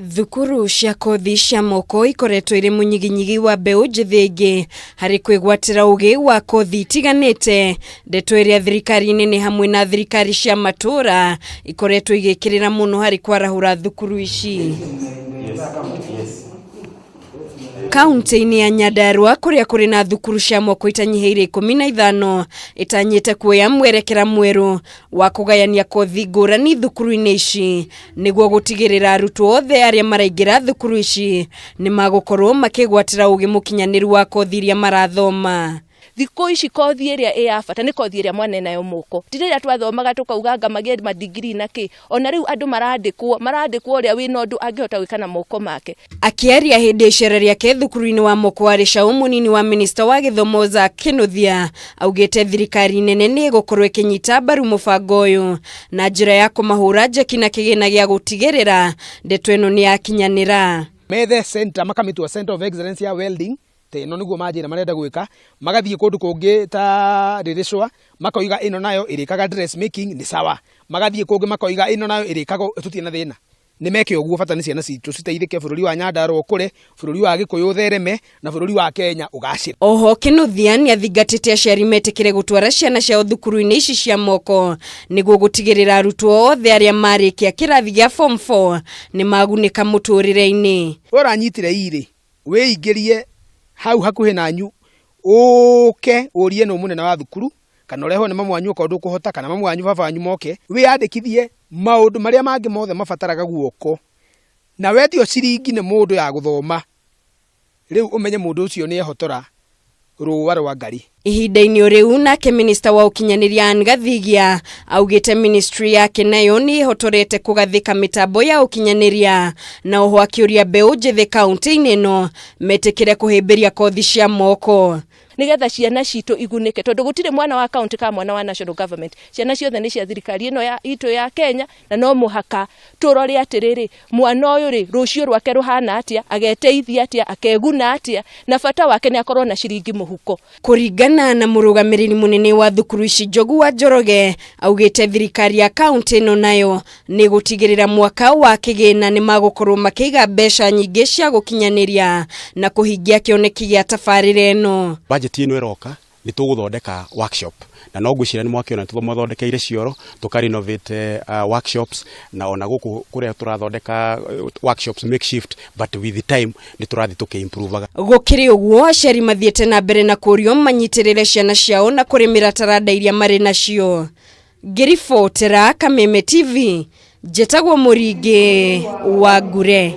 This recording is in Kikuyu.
Thukuru cia kothi cia moko ikoretwo irĩ mũnyiginyigi wa mbeũ njĩthĩ aingĩ harĩ kwĩgwatĩra ũgĩ wa kothi itiganĩte, ndeto ĩrĩa thirikari nene hamwe na thirikari cia matũra ikoretwo igĩkĩrĩra mũno harĩ kwarahũra thukuru ici. Kaunti-inĩ ya Nyandarua kũrĩa kũrĩ na thukuru cia moko itanyihĩire 15 ĩtanyĩte kuoya mwerekera mwerũ wa kũgayania kothi ngũrani thukuru-inĩ ici nĩguo gũtigĩrĩra arutwo othe arĩa maraingĩra thukuru ici nĩ magũkorwo makĩgwatĩra ũgĩ mũkinyanĩru wa kothi iria marathoma. Thikũ ici kothi ĩrĩa ĩ ya bata nĩ kothi ĩrĩa mwana enayo moko. Ti rĩrĩa twathomaga tũkauga anga magĩe madigiri na kĩ. Ona rĩu andũ marandĩkwo, marandĩkwo ũrĩa wĩna ũndũ angĩhota gwĩka na moko make. Akĩaria hĩndĩ ya icera rĩake thukuru-inĩ wa moko wa Rĩcaũ, mũnini wa minista wa gĩthomo Zack Kinuthia augĩte thirikari nene nĩ ĩgũkorwo ĩkĩnyita mbaru mũbango ũyũ na njĩra ya kũmahũra njeki na kĩgĩna gĩa gũtigĩrĩra ndeto ĩno nĩ yakinyanĩra. Methe center makamĩtua center of excellence ya welding ta ĩno nĩguo manjĩra marenda gwĩka, magathiĩ kũndũ kũngĩ ta Rĩrĩcwa makoiga ĩno nayo ĩrĩkaga dress making nĩ sawa, magathiĩ kũngĩ makoiga ĩno nayo ĩrĩkaga tũtirĩ na thĩna. Nĩ meke ũguo bata nĩ ciana citũ citeithĩke, bũrũri wa Nyandarua ũkũre, bũrũri wa Gĩkũyũ ũthereme na bũrũri wa Kenya ũgacĩre. Oho Kinuthia nĩathingatĩte aciari metĩkĩre gũtwara ciana ciao thukuru-inĩ ici cia moko nĩguo gũtigĩrĩra arutwo othe arĩa marĩkia kĩrathi gĩa form 4 nĩmagunĩka mũtũrĩre-inĩ. We ũranyitire irĩ wĩingĩrie hau hakuhĩ nanyu ũke ũrie nũ mũnene wa thukuru kana ũrehwo nĩ mamu wanyu okorwo ndũkũhota kana mamu wanyu baba wanyu moke wĩyandĩkithie maũndũ marĩa mangĩ mothe mabataraga guoko na wetio ciringi nĩ mũndũ ya gũthoma rĩu ũmenye mũndũ ũcio nĩ ehotora rũa rwa ngarĩ. Ihinda-inĩ o rĩu nake minista wa ũkinyanĩria Anne Gathigia augĩte ministry yake nayo nĩ ĩhotorete kũgathĩka mĩtambo ya ũkinyanĩria na oho akĩũria mbeũ njĩthĩ kaunti-inĩ ĩno metĩkĩre kũhĩmbĩria kothi cia moko. Nĩgetha ciana citũ igunĩke tondũ gũtirĩ mwana wa county kana mwana wa national government, ciana ciothe nĩ cia thirikari ĩno ya itũ ya Kenya na no mũhaka tũrore atĩrĩrĩ, mwana ũyũ rĩ, rũciũ rwake rũhana atĩa, ageteithia atĩa, akeguna atĩa, na bata wake nĩ akorwo na ciringi mũhuko. Kũringana na mũrũgamĩrĩri mũnene wa thukuru ici Njogu wa Njoroge, augĩte thirikari ya kaunti ĩno nayo nĩ gũtigĩrĩra mwaka wa kĩgĩna nĩ magũkorwo makĩiga mbeca nyingĩ cia gũkinyanĩria na kũhingia kĩoneki gĩa tabarĩra ĩno. Bajeti ĩno ĩroka nĩ tũgũthondeka workshop na no ngwĩciria nĩ mwakĩona tũmathondekeire cioro tũka renovate workshops na ona gũkũ kũrĩa tũrathondeka workshops makeshift, but with the time nĩ tũrathiĩ tũkĩ improvaga. Gũkĩrĩ ũguo, aciari mathiĩte na mbere na kũrio manyitĩrĩre ciana ciao na kũrĩmĩra taranda iria marĩ nacio. Ngĩribotera Kameme TV, njĩtagwo Mũringĩ wa Ngure.